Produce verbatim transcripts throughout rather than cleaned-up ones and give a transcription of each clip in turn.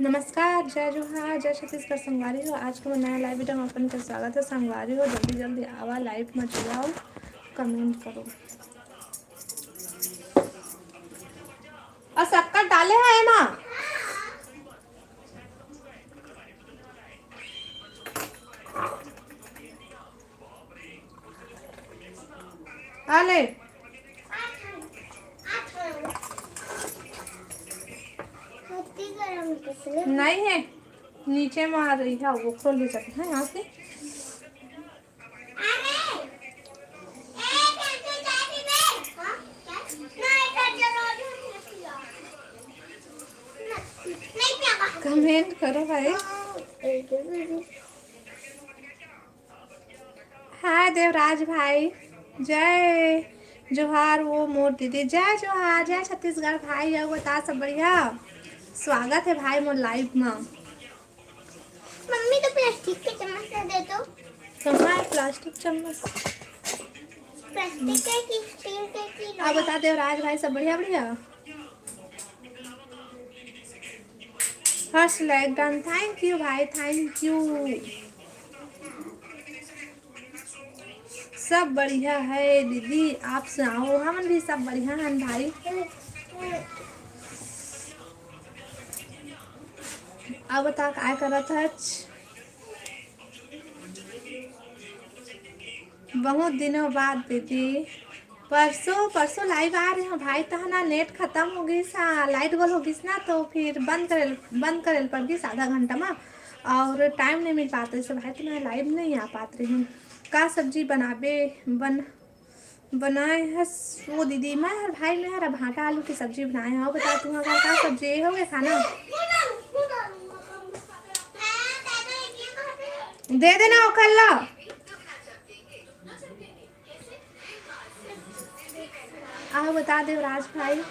नमस्कार, जय जोहार, जय छत्तीसगढ़ संगवारी हो। आज के मोर नया live video में अपन के स्वागत है संगवारी हो। जल्दी जल्दी आवा live में जुड़ाओ, comment करो। और शक्कर डाले है एमा? आले। नहीं है, नीचे में आ रही है, वो खोल ले जाते हैं यहाँ से। Comment करो भाई। हाय देवराज भाई, जय जोहार वो मोर दीदी, जय जोहार, जय छत्तीसगढ़ भाई। अउ बता, सब बढ़िया? स्वागत है भाई मोर live में। मम्मी, तो plastic के चम्मच ला दे तो। कहाँ है plastic चम्मच? Plastic के कि steel के कि आप बता देवराज भाई, सब बढ़िया, बढ़िया? First like done, thank you भाई, thank you। सब बढ़िया है दीदी, आप सुनाओ? हमन भी सब बढ़िया हन भाई। अब बता, काय करत हच? बहुत दिनों बाद दीदी, परसों, परसों live आ रहे हो भाई, तहना net खत्म हो गई सा, light गोल हो गई ना, तो फिर बंद करे, बंद करे पड़ गई आधा घंटा में, और time नहीं मिल पाते से भाई, तो मैं live नहीं आ पात रही हूँ। का सब्जी बनाबे, बन, बनाए हस वो दीदी? मैं हर भाई, मैं हर भाटा आलू की सब्जी बनाए हूँ। बता, तुम्हारा का सब्जी, ये हो गया खाना? दे देना ओखर ला। आहो, बता देवराज भाई।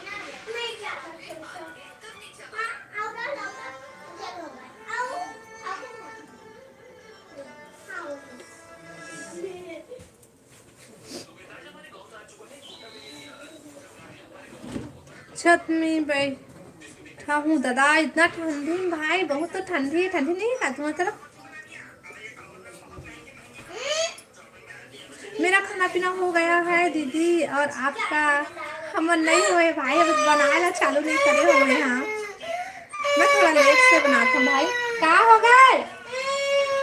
छत में बैठा हूँ दादा, इतना ठंडी में भाई, बहुत तो ठंडी है। ठंडी नहीं है का तुम्हारी तरफ? मेरा खाना पीना हो गया है दीदी, और आपका? हमर नहीं होए भाई, अब बनाए ला चालू नहीं करे हुए हैं। मैं थोड़ा late से बनाता हूँ भाई। का हो गए?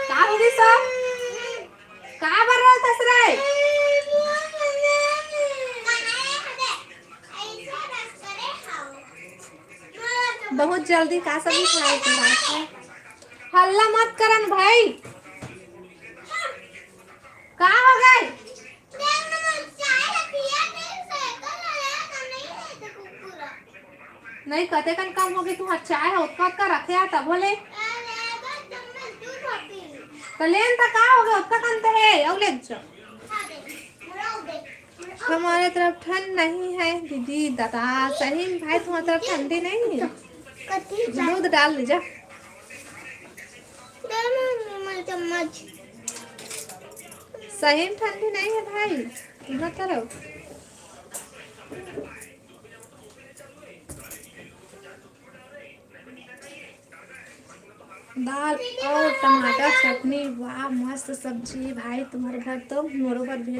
का हो गई सब? का बर रहा था सरे? बहुत जल्दी का सब्जी खाए के बात है। हल्ला मत करन भाई। का हो गए? नहीं, कते कन कम हो गई, तुहार चाय है, ओतका ओतका रखे आ, तब हो ले। तो लेन त का हो गए, ओतका कन तो है, अउ ले जा। हमारे तरफ ठंड नहीं है दीदी, दादा, सही में भाई, तुम्हारी तरफ ठंडी नहीं है? दूध डाल ले जा। चम्मच। सही में ठंडी नहीं है भाई, तुम्हारी तरफ। दाल और टमाटर चटनी, वाह, मस्त सब्जी भाई, तुम्हारे घर तो, मोरो घर भी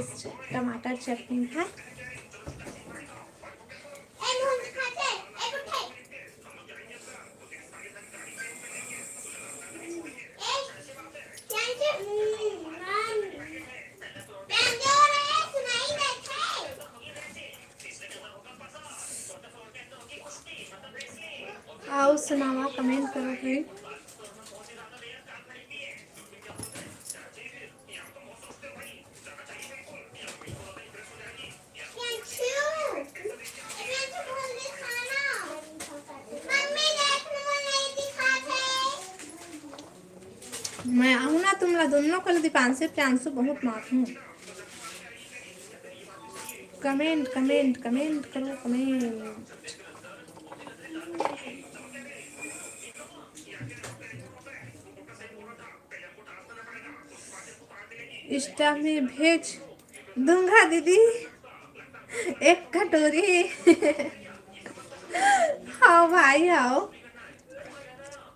टमाटर चटनी है। आओ सुनावा, comment करो भाई। मैं आहूँ ना तुमला दोनों कर दीपांशु प्रियांशु बहुत मारहूँ। Comment, comment, comment करो, comment। Insta में भेज दूंगा दीदी एक कटोरी। हाँ भाई, हाँ।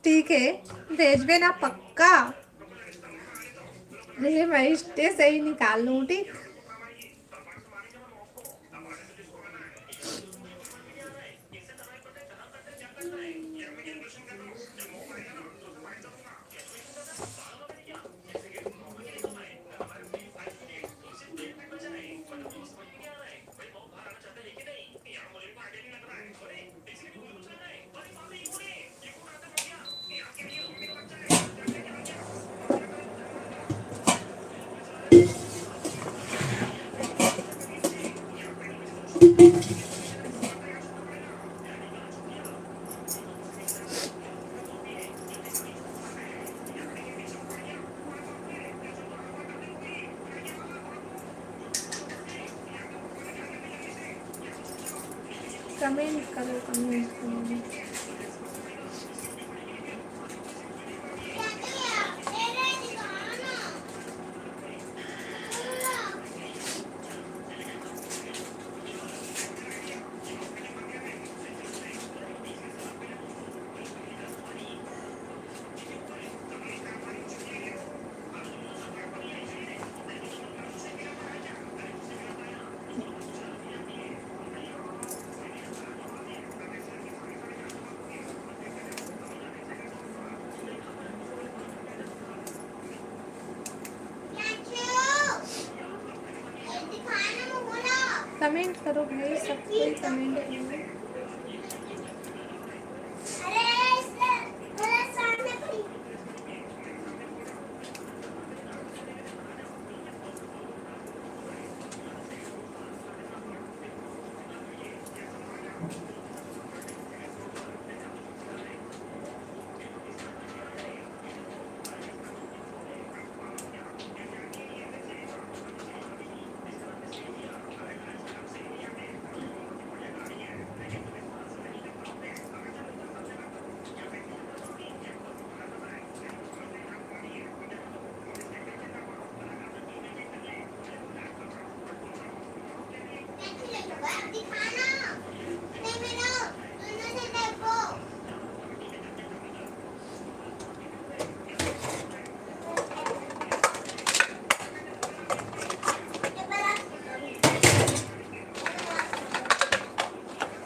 ठीक है, भेजबे ना पक्का। ये मैं इस्टे से ही निकाल लूँ, ठीक? कमेंट करो, कमेंट करो। कमेंट करो भाई, सब कोई कमेंट करो।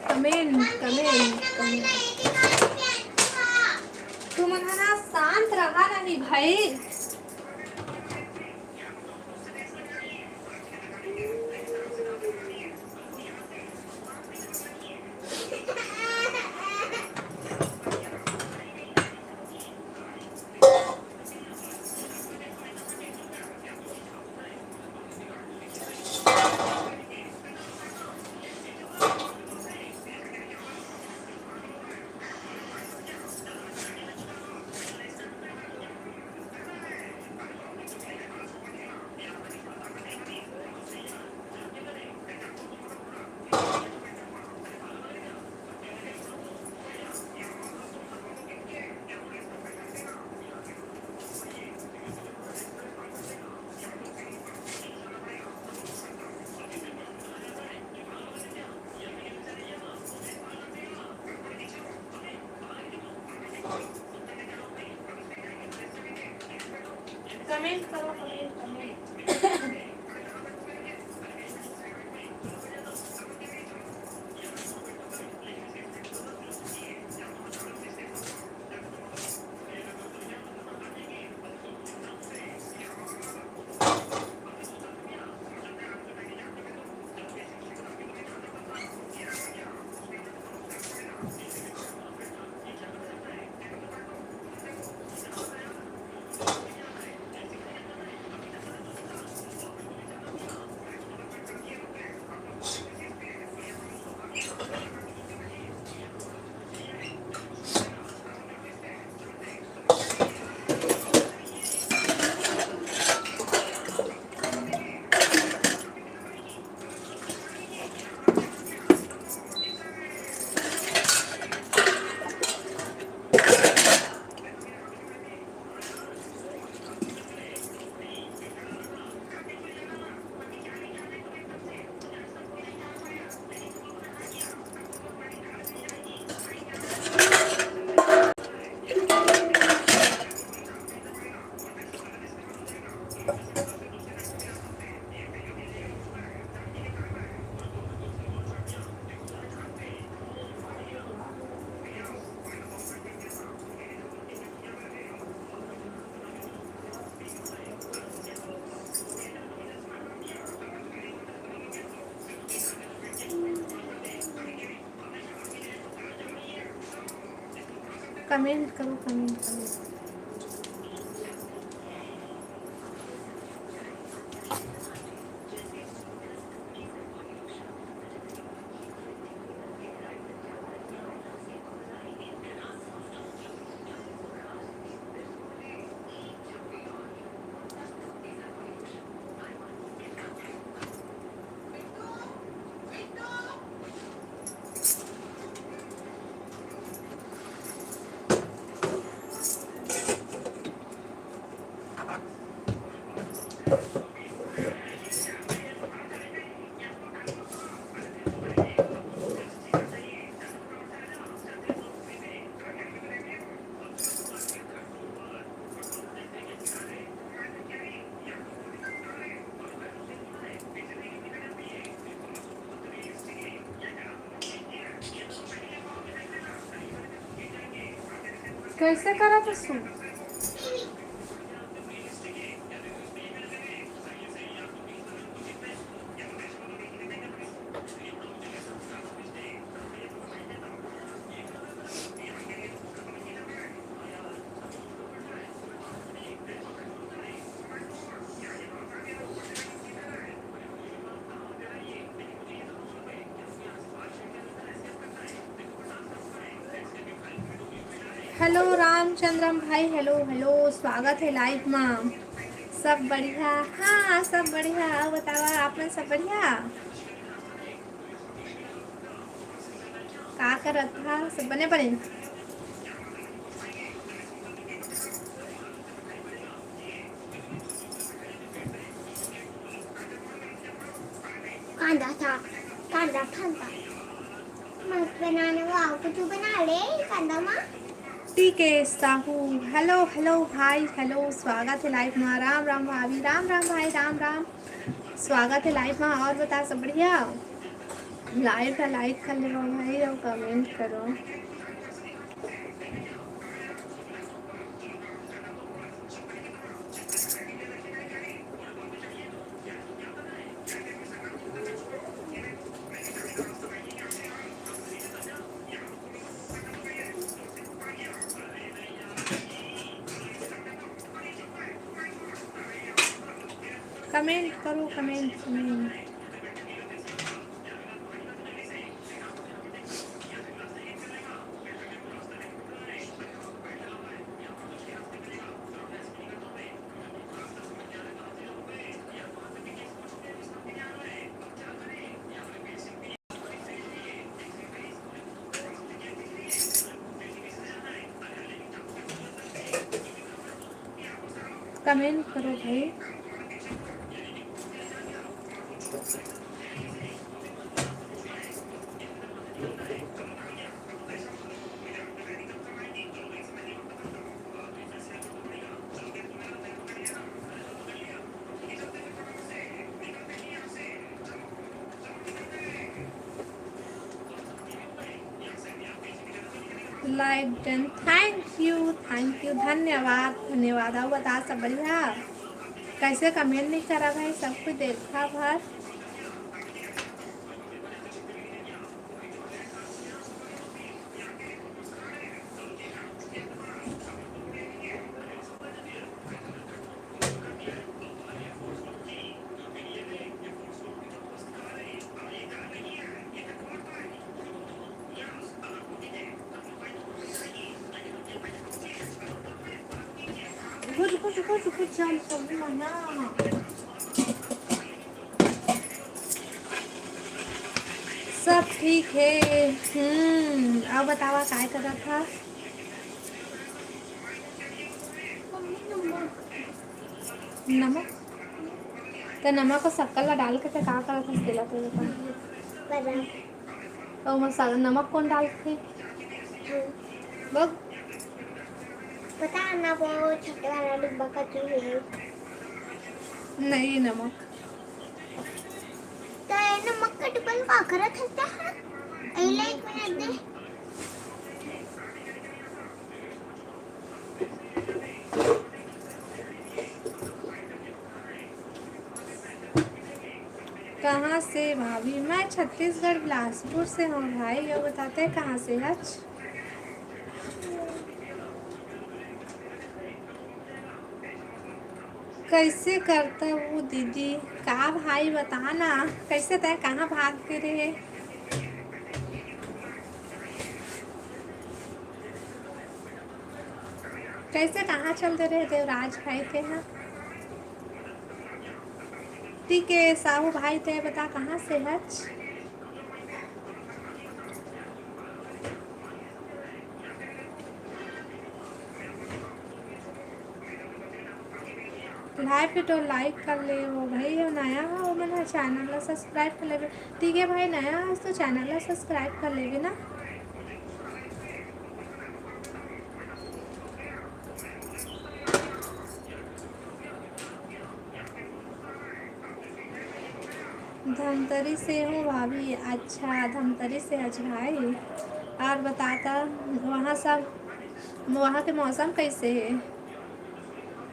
Comment, comment, comment. तुमन ह ना शांत रहा नहीं भाई। कमेंट करो, कमेंट करो। कैसे करत हस तू? हेलो रामचंद्रम भाई, हेलो हेलो, स्वागत है लाइव मा। सब बढ़िया? हाँ, सब बढ़िया। अउ बतावा, आप मन सब बढ़िया? का करत हा? सब बने बने? कांदा था, कांदा था, कांदा। मस्त बनाने वाला कुछ बना ले कांदा मा। टीके साहू, हेलो हेलो भाई, हेलो, स्वागत है लाइव मा। राम राम भाभी, राम राम भाई, राम राम, स्वागत है लाइव मा। और बता, सब बढ़िया? लाइव का लाइक कर लेवा भाई और कमेंट करो। कमेंट करो, कमेंट, कमेंट। कमेंट करो भाई। Like done, thank you, thank you, धन्यवाद, धन्यवाद। अउ बता, सब बढ़िया? कैसे कमेंट नहीं करा भाई, सब कुछ देखा भर। रुको, रुको, रुको, रुको, जान, सब ना। सब ठीक है। हम्म, अब बतावा, काय करत हा? नमक? त नमक अउ शक्कर ला डाल के ते का करत हस, तेला तो बता। बदाम। त ओमा सा-, नमक कोन डालथे? हम्म। बघ। पता ना, वो छोटे वाला डिब्बा का क्यों है? नहीं, नमक। त ये नमक का डिब्बा का करत हस? ए ले, एक मिनट दे। कहाँ से भाभी? मैं छत्तीसगढ़ बिलासपुर से हूँ भाई। ये बताते हैं कहाँ से हच? कैसे करता वो दीदी? का भाई बता ना, कैसे तय कहाँ भाग के रहे? कैसे कहाँ चल दे रहे देवराज भाई के? हाँ, ठीक है साहू भाई, तय बता कहाँ से हच? लाइव वीडियो लाइक कर ले वो भाई, वो नया है, वो मन चैनल ला सब्सक्राइब कर लेबे। ठीक है भाई, नया है तो चैनल ला सब्सक्राइब कर लेबे ना। धमतरी से हूँ भाभी। अच्छा, धमतरी से हच भाई। और बताता, वहाँ सब, वहाँ के मौसम कैसे है?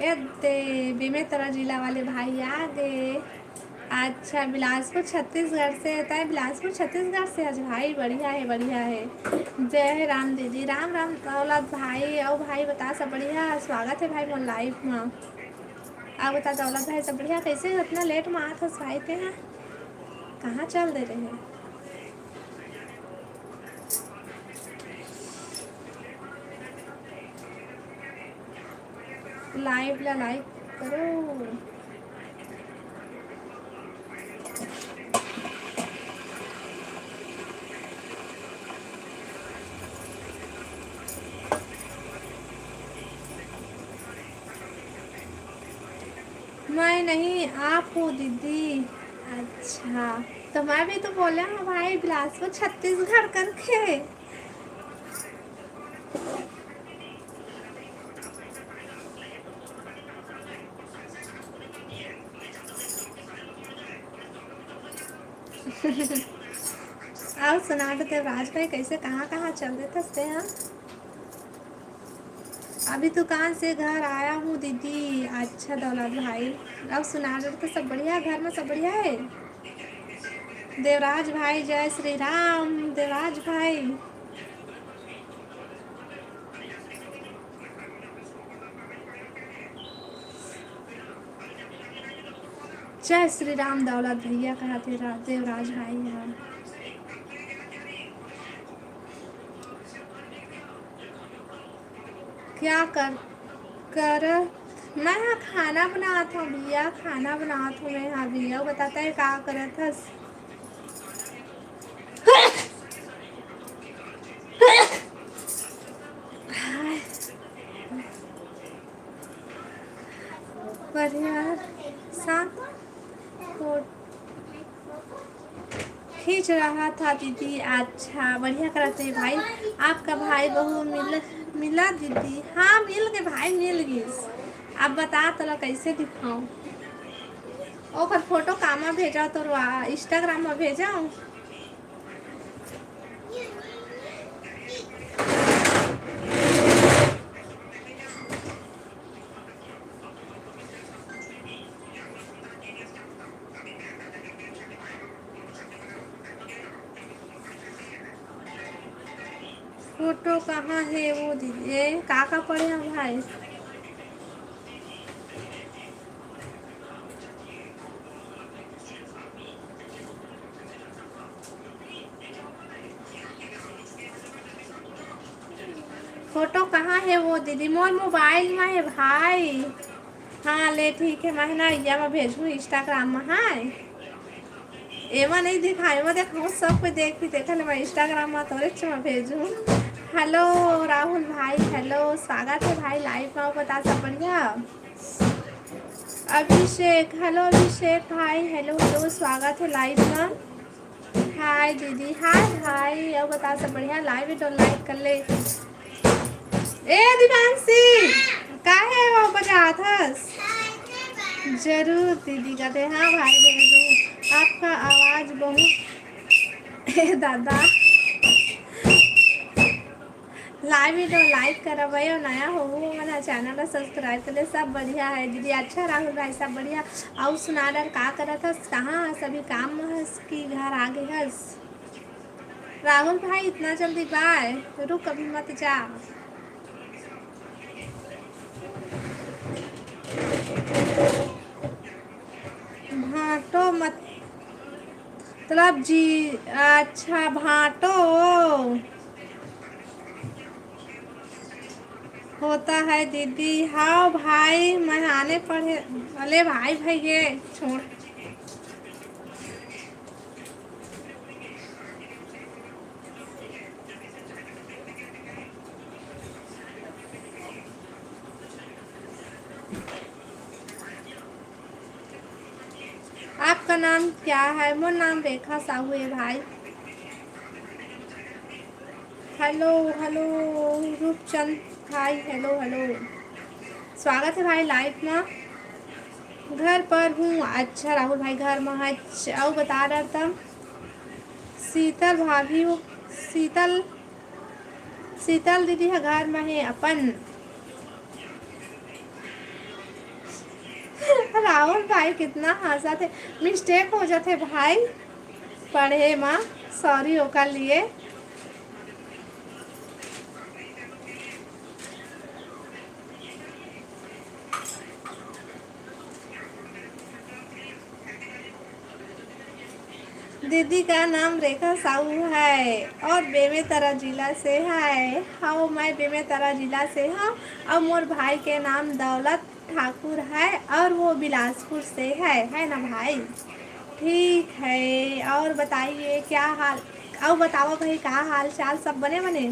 ए दे, बेमेतरा जिला वाले भाई आ गए। अच्छा, बिलासपुर छत्तीसगढ़ से, तय बिलासपुर छत्तीसगढ़ से हच भाई। बढ़िया है, बढ़िया है। जय राम दीदी। राम राम दौलत भाई। अउ भाई बता, सब बढ़िया? स्वागत है भाई मोर लाइव में। अब बता दौलत भाई, सब बढ़िया? कैसे इतना लेट में आत हस भाई तेहा? कहाँ चल दे रहे? लाइव ला लाइक करो। मैं नहीं, आप हो दीदी। अच्छा, तो मैं भी तो बोले हूँ भाई, बिलासपुर छत्तीसगढ़ करके। अउ सुना तो देवराज भाई, कैसे, कहाँ कहाँ चल देथस तेहा? अभी दुकान से घर आया हूँ दीदी। अच्छा दौलत भाई, अउ सुना दे तो सब बढ़िया, घर में सब बढ़िया है? देवराज भाई, जय श्री राम देवराज भाई। जय श्री राम दौलत भैया, कहा थे रा-, देवराज भाई यहाँ। क्या कर, कर, मैं हाँ खाना बनात हूँ भैया, खाना बनात हूँ मैं। हाँ भैया, वो बताता है का करत हस। हाय। बढ़िया साथ फोटो खींच रहा था दीदी। अच्छा, बढ़िया करत है भाई। आपका भाई बहू मिल, मिला दीदी? हाँ, मिल के भाई, मिल गिस। अब बता तोला कैसे दिखाऊं? ओकर फोटो कामा भेजा? तो Instagram में भेजा। फोटो कहाँ है वो दीदी? ए, का का पढ़े हो भाई? फोटो कहाँ है वो दीदी? मोर मोबाइल में है भाई। हाँ, ले ठीक है, मैं ना इया में भेजूँ Instagram में। हाँ, एमा नहीं दिखाए, मैं देखो सब कोई देख भी देखा ले, मैं Instagram में तोरे च में भेजूँ। हेलो राहुल भाई, हेलो, स्वागत है भाई लाइव में। बता सब बढ़िया? अभिषेक, हेलो अभिषेक भाई, हेलो हेलो, स्वागत है लाइव में। हाय दीदी, हाय भाई, अउ बता सब बढ़िया? लाइव तो लाइक कर ले। ए दीपांशी, काहे वो बजात हस? जरूर दीदी कहते, हाँ भाई भेजू। आपका आवाज बहुत, ए दादा। लाइव वीडियो लाइक करबे अउ नया होहू, हमन ह चैनल ला सब्सक्राइब कर ले। सब बढ़िया है दीदी। अच्छा राहुल भाई, सब बढ़िया। अउ सुना डर का करत हस, कहाँ हस, अभी काम में हस कि घर आ गए हस? राहुल भाई इतना जल्दी बाय, रुक अभी मत जा। तो मतलब जी, अच्छा, भांटो होता है दीदी। हाँ भाई, मैं आने पढ़े, अले भाई, भाई ये छोड़। आपका नाम क्या है? मोर नाम रेखा साहू है भाई। हेलो, हेलो रूपचंद भाई, हेलो, हेलो। स्वागत है भाई लाइव में। घर पर हूँ। अच्छा राहुल भाई, घर में है। अच्छा, अउ बता रहा था शीतल भाभी हो, शीतल, शीतल दीदी ह घर में है अपन। राहुल भाई कितना हंसा थे, मिस्टेक हो जाते भाई पढ़े में, सॉरी ओकर लिए। दीदी का नाम रेखा साहू है और बेमेतरा जिला से है। हाँ, मैं बेमेतरा जिला से हूँ और मोर भाई के नाम दौलत ठाकुर है और वो बिलासपुर से है, है ना भाई? ठीक है, और बताइए क्या हाल, और बताओ भाई, का हाल चाल, सब बने बने?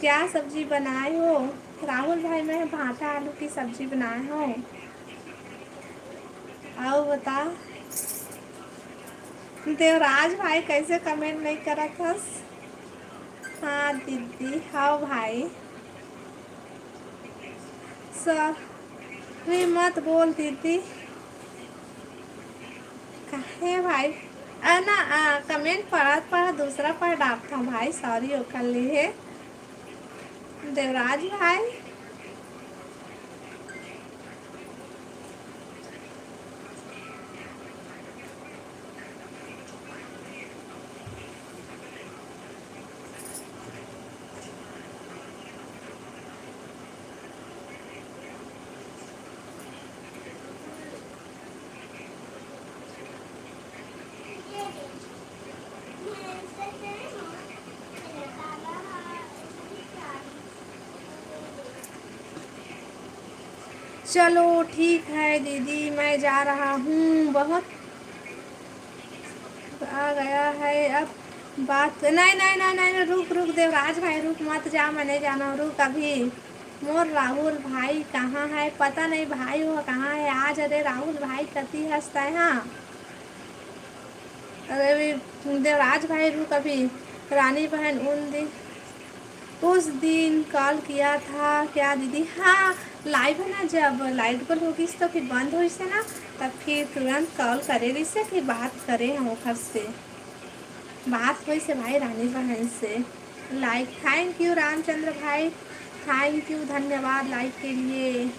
क्या सब्जी बनाए हो? राहुल भाई, मैं भाटा आलू की सब्जी बनाए हूँ। अउ बता देवराज भाई, कैसे कमेंट नहीं करत हस? हाँ दीदी, हाँ भाई, सॉरी मत बोल दीदी। काहे भाई? आ ना, आ, कमेंट पढ़त पढ़त दूसरा पढ़ डालता हूँ भाई, सॉरी ओकर लिए। देवराज भाई। चलो ठीक है दीदी, मैं जा रहा हूँ, बहुत आ गया है अब बात। नहीं, नहीं, नहीं, नहीं, रुक, रुक, देवराज भाई, रुक, मत जा, मैं नहीं जाना, रुक अभी। मोर राहुल भाई कहाँ है? पता नहीं भाई वो कहाँ है आज। अरे राहुल भाई कति हंसता है? हाँ, अरे भी देवराज भाई, रुक अभी। रानी बहन, उन दिन, उस दिन कॉल किया था क्या दीदी? हाँ, लाइव है ना, जब लाइट गोल होगिस तो फिर बंद होइस हे ना, तब फिर तुरंत कॉल करे रहिस हे, फिर बात करे हम ओकर से, बात होइस हे भाई रानी बहन से। लाइक, थैंक यू रामचंद्र भाई, थैंक यू, धन्यवाद लाइक के लिए।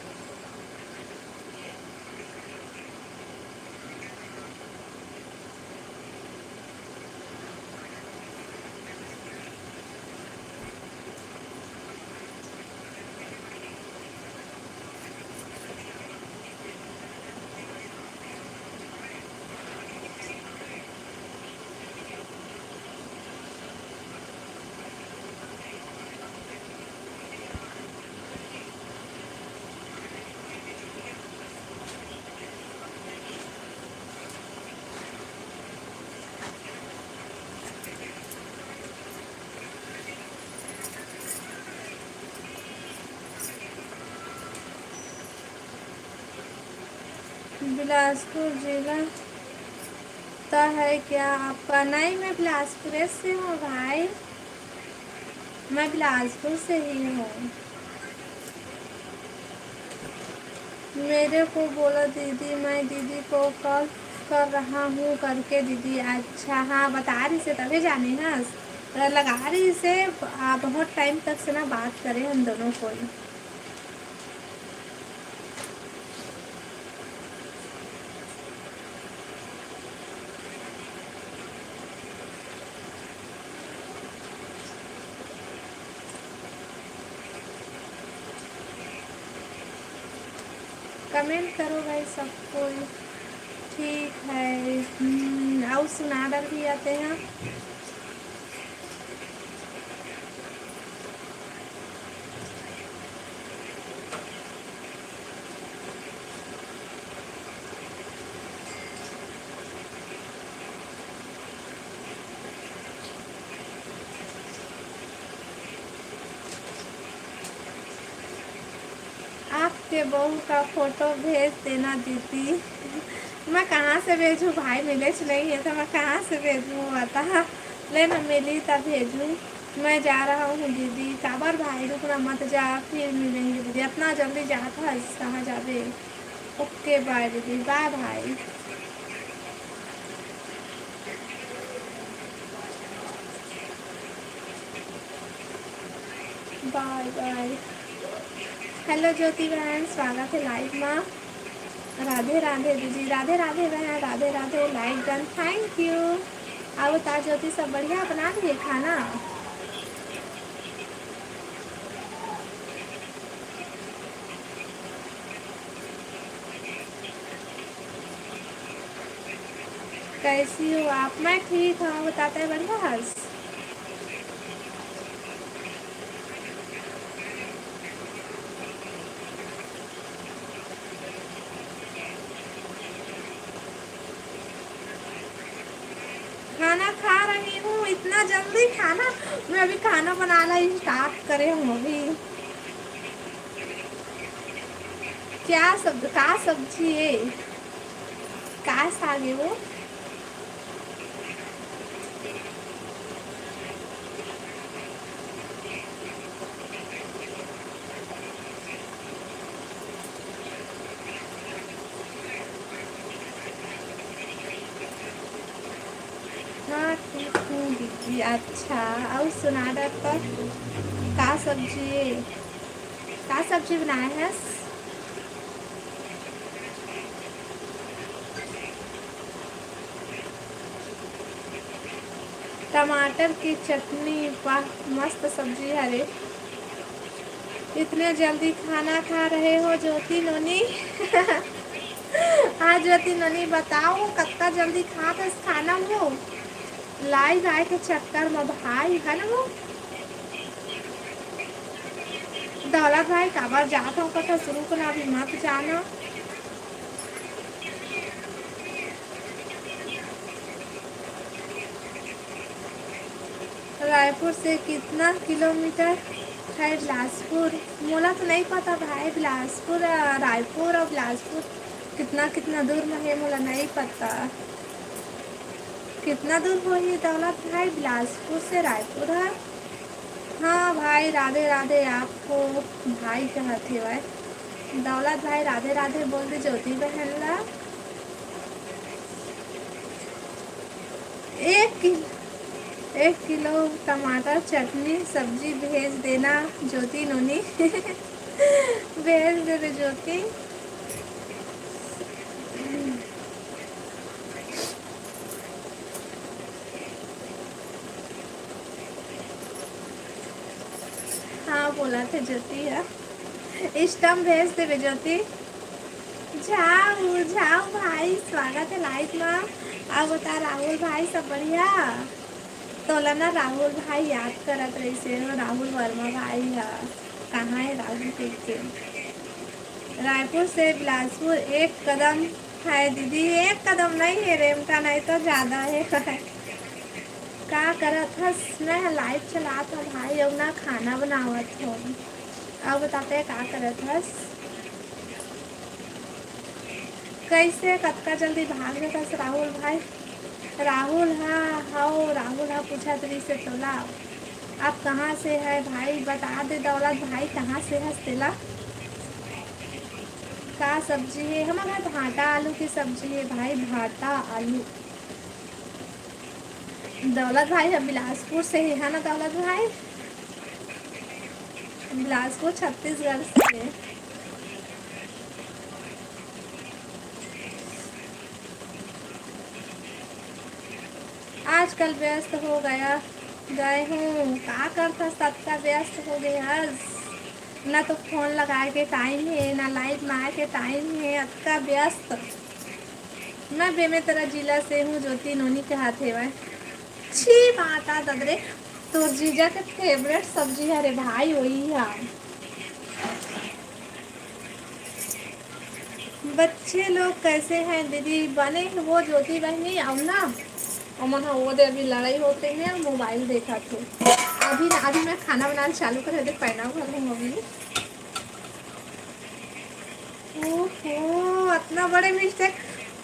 बिलासपुर जिला का है क्या आपका? नहीं, मैं बिलासपुर से हूँ भाई, मैं बिलासपुर से ही हूँ। मेरे को बोला दीदी, मैं दीदी को कॉल कर रहा हूँ करके दीदी। अच्छा, हाँ, बता रहिस हे तभी जाने ना, लगा रहिस हे। आ, बहुत टाइम तक से ना बात करे हम दोनों कोई। कमेंट करो भाई सब कोई। ठीक है। हम्म, अउ सुना डर भी आते हैं। आपके बहू का फोटो भेज देना दीदी। मैं कहाँ से भेजूँ भाई, मिलेच नहीं है तो मैं कहाँ से भेजूँ, बता। ले ना मिली तब भेजूँ। मैं जा रहा हूँ दीदी। काबर भाई, रुकना मत जा, फिर मिलेंगे दीदी। इतना जल्दी जात हस, कहाँ जाबे? ओके बाय दीदी, बाय भाई। बाय बाय। हेलो ज्योति बहन, स्वागत है लाइव मा। राधे राधे दीदी, राधे राधे बहन, Radhe Radhe. Live done, thank you. अउ बता ज्योति, सब बढ़िया, बना लिए खाना? कैसी हो आप? मैं ठीक हूँ, बताते हैं, बढ़िया हस? खाना खा रही हूँ, इतना जल्दी खाना? मैं अभी खाना बनाना स्टार्ट करे हूँ अभी। क्या सब, का सब्जी है, का साग है वो? हाँ, ठीक हूँ दीदी। अच्छा, अउ सुना डर तो का सब्जी, का सब्जी बनाए हस? टमाटर की चटनी, वाह, मस्त सब्जी हरे। इतने जल्दी खाना खा रहे हो ज्योति नोनी। हाँ ज्योति नोनी, बताओ कत्ता जल्दी खात हस खाना वो। लाइव आए के चक्कर में भाई, है ना वो? दौलत भाई, काबर जात हो कथा शुरू को ना, अभी मत जाना। रायपुर से कितना किलोमीटर है बिलासपुर? मोला तो नहीं पता भाई, बिलासपुर, अ, रायपुर और बिलासपुर कितना, कितना दूर में है, मोला नहीं पता। कितना दूर होही दौलत भाई, बिलासपुर से रायपुर है? हाँ भाई, राधे राधे। आपको भाई कहत हेवय। दौलत भाई, राधे राधे बोल दे ज्योति बहन ला। एक कि-, एक किलो टमाटर चटनी सब्जी भेज देना ज्योति नोनी। भेज देबे ज्योति। हाँ, बोलत हे ज्योति ह। स्टम्प भेज देबे ज्योति। झाऊ, झाऊ भाई, स्वागत है लाइव मा। अउ बता राहुल भाई, सब बढ़िया? तोला ना राहुल भाई याद करत रहिसे, वो राहुल वर्मा भाई ह। कहाँ है राहुल कहिके? रायपुर से बिलासपुर एक कदम है दीदी, एक कदम नहीं है रेमटा, नहीं तो ज्यादा है। का करत हस? मैं ह लाइव चलात हव भाई, अउ ना खाना बनावत हव। अउ बताते का करत हस? कैसे कतका जल्दी भाग जाथस राहुल भाई? राहुल हा, हव, राहुल हा पूछत रहिसे तोला। आप कहाँ से है भाई? बता दे दौलत भाई, कहाँ से हस तेला? का सब्जी है? हमर घर भाटा आलू की सब्जी है भाई, भाटा आलू। दौलत भाई ह बिलासपुर से ही है ना दौलत भाई? बिलासपुर छत्तीसगढ़ से है। आजकल व्यस्त हो गया, गए हूँ, का करथस, अतका व्यस्त हो गए हस? ना तो फोन लगाए के टाइम है, ना लाइव में आए के टाइम है, अतका व्यस्त। मैं बेमेतरा जिला से हूँ, ज्योति नोनी कहात हेवय। छी माता ददरे, तोर जीजा के फेवरेट सब्जी हरे भाई, वही है। बच्चे लोग कैसे हैं दीदी? बने वो ज्योति बहनी, अब ना ओमन ह वो दे अभी लड़ाई होते हैं, मोबाइल देखा थे। अभी ना, अभी मैं खाना बनाना चालू करे थे, पैना भर हूँ अभी। ओहो, इतना बड़े मिस्टेक।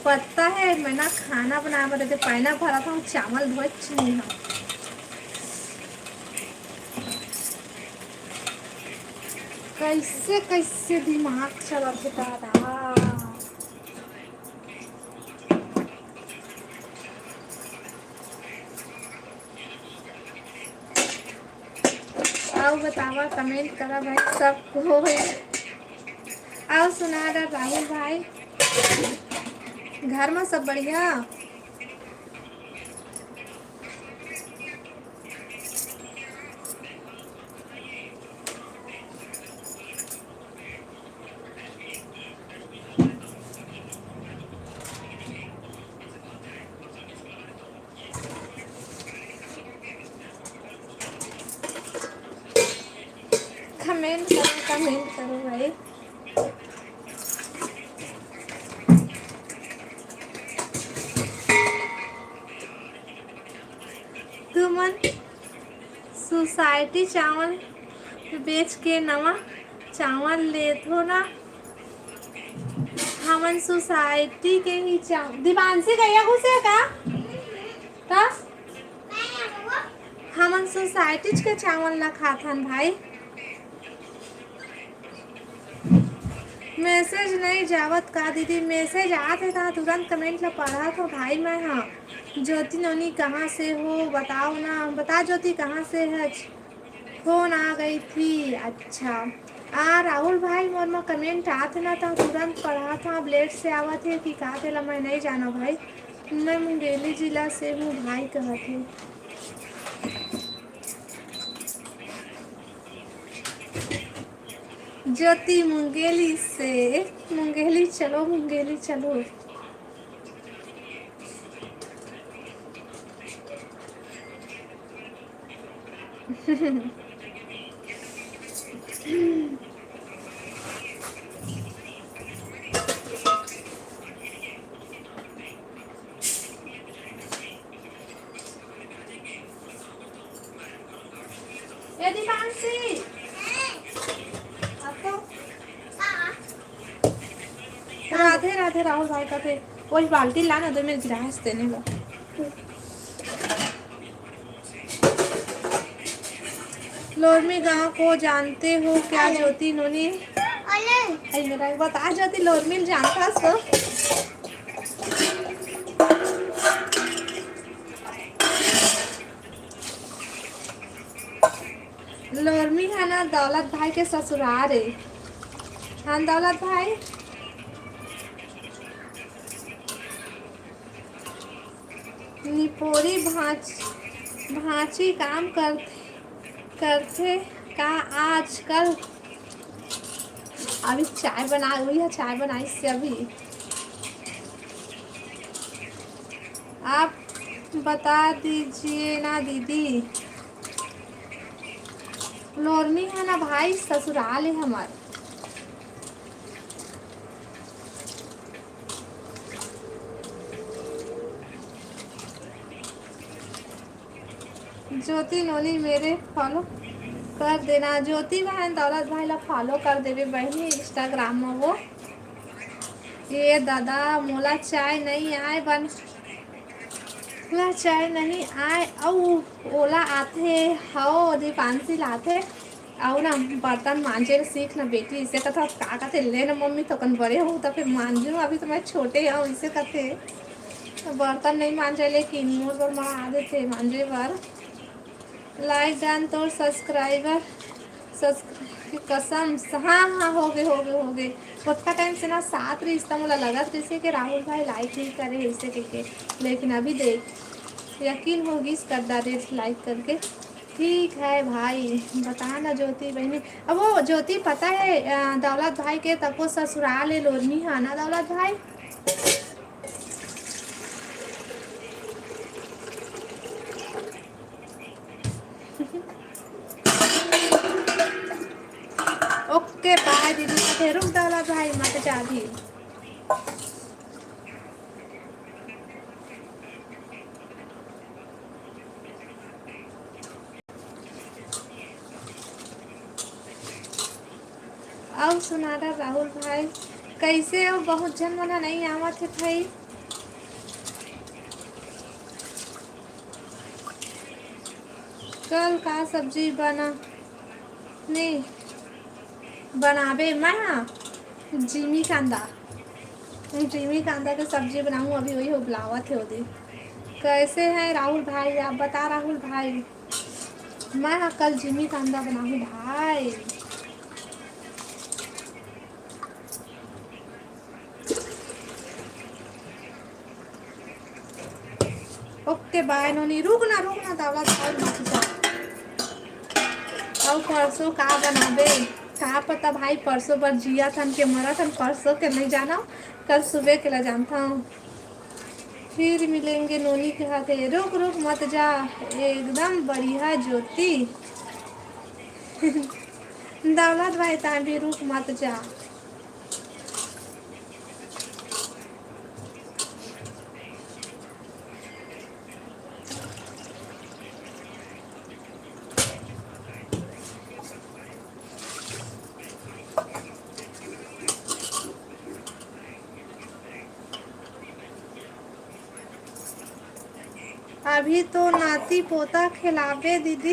पता है, मैं ना खाना बनाए बर एदे पैना भरा था, चावल धोए चुनी हूँ। कैसे कैसे दिमाग चलत हे दादा। आओ बतावा, कमेंट करा भाई सब कोई। आओ सुना रहा राहुल भाई, घर में सब बढ़िया? कमेंट करो, कमेंट करो भाई। तुमन सोसाइटी चावल बेच के नवा चावल लेथो ना। हमन सोसाइटी के ही चावल। दिवांशी गैया घुसे का? का? हमन सोसाइटीज के चावल ला खाथन भाई। मैसेज नहीं जावत का दीदी? मैसेज आत हे त तुरंत कमेंट ला पढ़त हो भाई। मैं हाँ ज्योति नोनी कहाँ से हो बताओ ना, बता ज्योति कहाँ से है? फोन आ गई थी। अच्छा, आ राहुल भाई, मोर मा कमेंट आत ना त तुरंत पढ़त हूँ। अब लेट से आवत हे कि का, तेला मैं नहीं जाना भाई। मैं मुंगेली जिला से हूँ भाई, कहत हे। ज्योति मुंगेली से, मुंगेली चलो, मुंगेली चलो। ए दीपांशी, आ तो। राधे राधे राहुल भाई का थे। वही बाल्टी ला ना, दो मिनट गिलास देने ला। लोरमी गांव को जानते हो क्या ज्योति नोनी? अरे मेरा बता ज्योति, लोरमी जानता सो। लोरमी है ना दौलत भाई के ससुराल है। हाँ दौलत भाई। निपोरी भांच-, भांची काम कर, करथे का आजकल? अभी चाय बना, वही है, चाय बनाई से अभी। आप बता दीजिए ना दीदी। लोरमी है ना भाई, ससुराल है हमार। ज्योति नोनी मेरे फॉलो कर देना। ज्योति बहन दौलत भाई ला फॉलो कर देवे बहिनी इंस्टाग्राम में। वो ये दादा मोला चाय नहीं आए बन, मोला चाय नहीं आए, अउ ओला आथे, हव दीपांशी लाथे। अउ ना बर्तन मांजे ल सीख ना बेटी, इसे कथा का कथे, ले ना मम्मी, तो कन बड़े हो तो फिर मांजू, अभी तो मैं छोटे हूँ, इसे कथे। तो बर्तन नहीं मांजे, लेकिन मोर बर मां आ देथे मांजे बर। लाइक डन तोर सब्सक्राइबर, सब्सक्राइब कसम। हाँ हाँ, हो गए हो गए हो गए। ओतका टाइम से ना साथ रहिस त मोला लगत रहिसे कि राहुल भाई लाइक नहीं करे इसे कहिके, लेकिन अभी देख यकीन हो गिस कर डारे लाइक करके। ठीक है भाई, बता ना ज्योति बहनी। अब वो ज्योति पता है, अ, दौलत भाई के तको ससुराल है लोरमी, है ना दौलत भाई? रुक दौलत भाई, मत जा अभी। अउ सुनारा राहुल भाई, कइसे हो? बहुत झन मन ह नइ आवत हे भाई। कल का सब्जी बना, नहीं बनाबे? मैं हा जीमी कांदा, जीमी कांदा के सब्जी बनाऊँ। अभी वही उबलावत हे ओदे। कैसे हैं राहुल भाई? आप बता राहुल भाई। मैं हा कल जीमी कांदा बनाऊँ भाई। ओके बाय नोनी। रुक ना, रुक ना, दावला, दावला मत जा। अउ परसों का बनाबे? का पता भाई, परसों बर जिया थन के मरा थन, परसों के नहीं जाना, कल सुबह के ला जानता हूँ। फिर मिलेंगे नोनी के हाथे। रुक, रुक, मत जा, एकदम बढ़िया ज्योति। दौलत भाई, तां भी रुक, मत जा। अभी तो नाती पोता खिलाबे दीदी,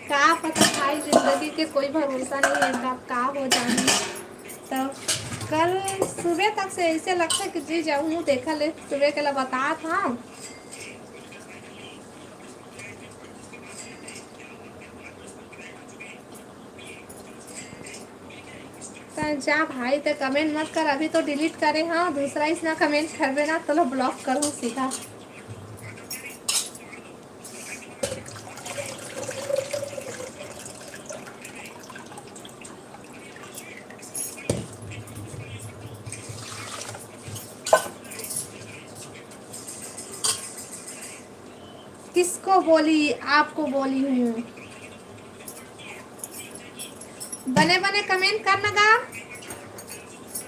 का पता भाई, जिंदगी के कोई भरोसा नहीं है, कब का हो जाही। तो कल सुबह तक से ऐसे लगता कि जी जाऊँ, देखा ले, सुबह के ला बता था। त जा भाई, त कमेंट मत कर, अभी तो डिलीट करे हव, दूसरा इसना कमेंट करबे ना, तो लो ब्लॉक करूँ सीधा। किसको बोली? आपको बोली हूँ। बने बने कमेंट करना गा।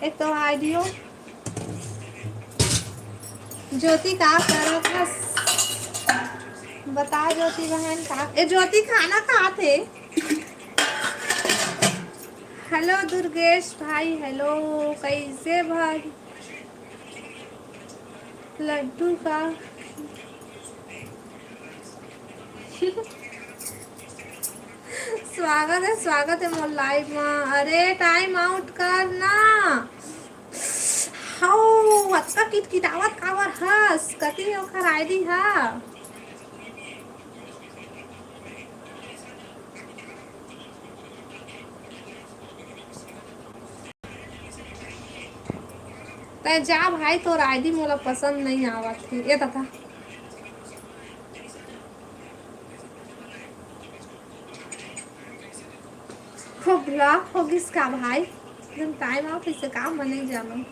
एक तो आइडियो। ज्योति का करत हस? बता ज्योति बहन का। ए ज्योति खाना खात हे। हेलो दुर्गेश भाई, हेलो, कैसे भाई? लड्डू का स्वागत है, स्वागत है मोर लाइव में। अरे टाइम आउट कर ना। हाउ, अतका किटकिटावत काबर हस? कति ओखर आईडी हा? तै जा भाई, तोर आईडी मोला पसंद नहीं आवत हे। ए दादा, हो ब्लॉक हो गिस का भाई? एकदम टाइम आउट, इसे काम में नहीं जानो।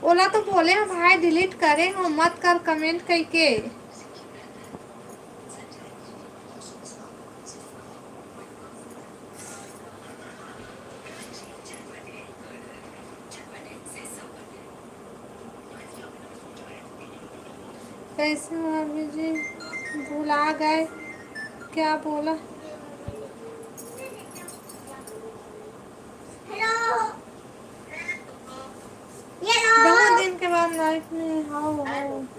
ओला तो बोले हो भाई, डिलीट करे हो, मत कर कमेंट कइके। कैसे हो अभी जी? भुला गए क्या बोला? बहुत दिन के बाद लाइफ में, हाँ, हाँ।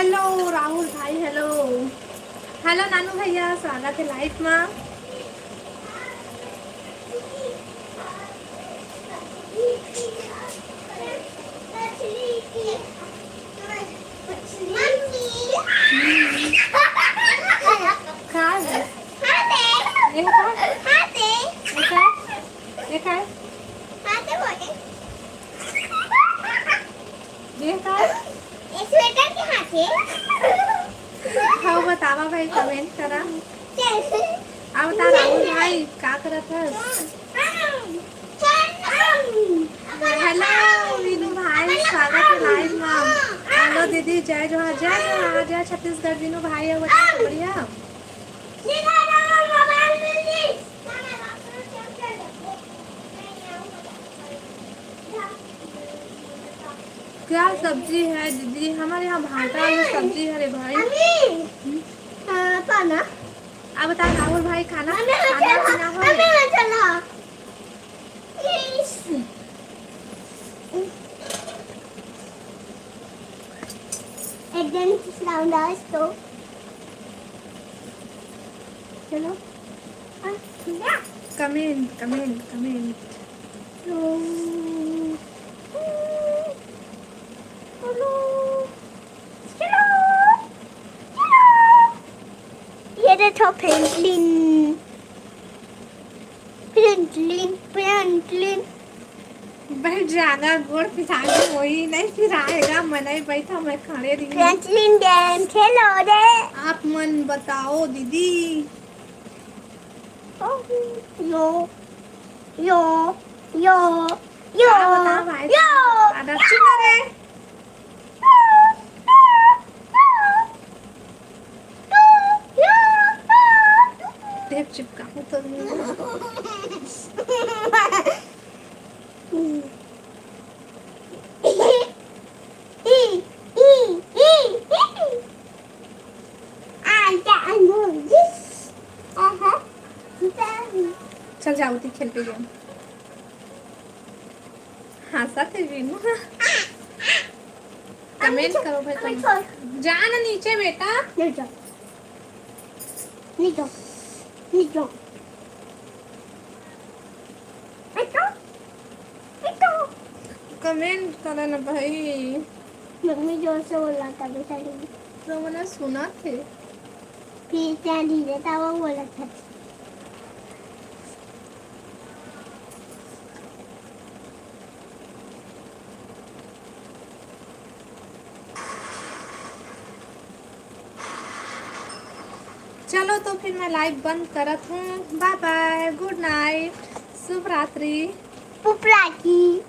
हेलो राहुल भाई, हेलो। हेलो नानू भैया, स्वागत है लाइव मा। का है? ये का? ये का? ये का? ये का? ये स्वेटर के हाथे। हाँ, बतावा भाई, कमेंट करा। अब बता राहुल भाई, का करत हस? हेलो मीनू भाई, स्वागत है लाइव मा। हेलो दीदी, जय जोहार, जय जोहार, जय छत्तीसगढ़। मीनू भाई, अब बता, बढ़िया? क्या सब्जी है दीदी? हमारे यहाँ भाटा आलू सब्जी है रे भाई। हम्म। हाँ, पाना। अब बता राहुल भाई, खाना, मम्मी, मैं खाना चला, पीना हो मम्मी, गया? मैं चला। एकदम साउंड आवाज तो चलो। हाँ, ठीक है। Comment, comment, comment. चलो। चलो। चलो। ये देखो फ्रैंकलिन। Franklin, Franklin. बैठ जाना, गोड़ पिसाने वही नहीं फिराएगा, मनई बैठा, मैं खड़े रही। फ्रैंकलिन गेम खेलो रे। आप मन बताओ दीदी। यो, यो, यो, यो, क्या बताओ भाई? यो। आधा चुप रे। टेप चिपकाऊं तो नहीं। चल जाओ, ती खेल पे गेम। हाँ, साथ में भी ना। कमेंट करो भाई, अभी कमेंट। छोड़। जा ना नीचे बेटा। नहीं जा। नहीं जा। नहीं जा। नहीं जा। नहीं जा। कमेंट करो ना भाई। मम्मी जोर से बोला था बेचारी। तो मैंने सुना थे। फिर क्या धीरे था वो बोला था। चलो तो फिर मैं लाइव बंद करत हूँ। बाय बाय, गुड नाइट, शुभ रात्रि। उपराकी।